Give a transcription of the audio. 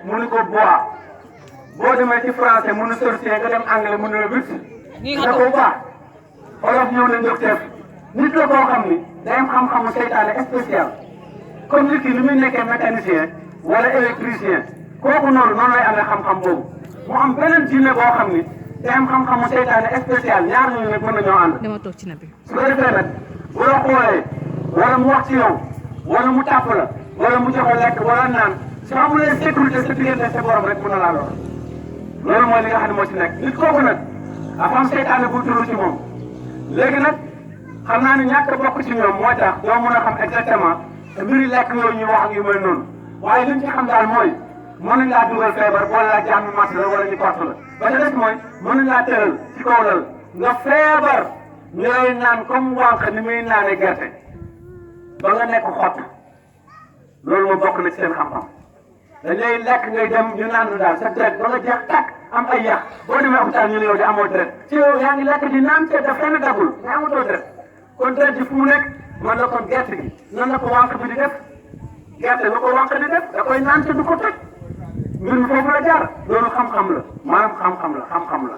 mënu ko bois boo demee ci français mënu sorcier nga dem anglais mënu la wit da ko baax olof ñëw na njëkteef nit la koo xam ni day am xam-xamu seytaane spécial comme nit ki li muy nekkee mécanicien wala électricien kooku noonu lay amee xam-xam boobu mu am beneen jinne boo xam ni day am xam-xamu seytaane spécial ñaar ñooñu nag mën nañoo ànd. dama toog ci nabi. su ko defee nag bu la xoolee wala mu wax ci yow wala mu tàpp la wala mu jox lekk wala naan soo amulee sécurité sa diggante sa borom rek mën na laa lor loolu mooy li nga xam ne moo ci nekk nit kooku nag dafa am seytaane bu turu ci moom léegi nag xam naa ne ñàkk bokk ci ñoom moo tax doo mën a xam exactement mbiri lekk yooyu ñuy wax ak yu mel noonu waaye liñ ci xam daal mooy mën nañ laa dugal feebar wala laa jàmm mat la wala ñu porte la ba ca des mooy mën nañ laa tëral ci kaw lal nga feebar ñu lay naan comme wànq ni muy naane gerte ba nga nekk xott loolu moo bokk na ci seen xam-xam dañ lay lekk ngay dem ñu naan daal sa deret ba nga jeex tàkk am ay yàq boo demee hôpital ñu ne yow di amoo deret ci yow yaa ngi lekk di naan te daf fenn dagul mais amatoo deret kon deret ji fu mu nekk man la kon gerte gi nan la ko wànq bi di def gerte lu ko wànq di def da koy naan te du ko toj mbir mi foofu la jaar loolu xam-xam la maanaam xam-xam la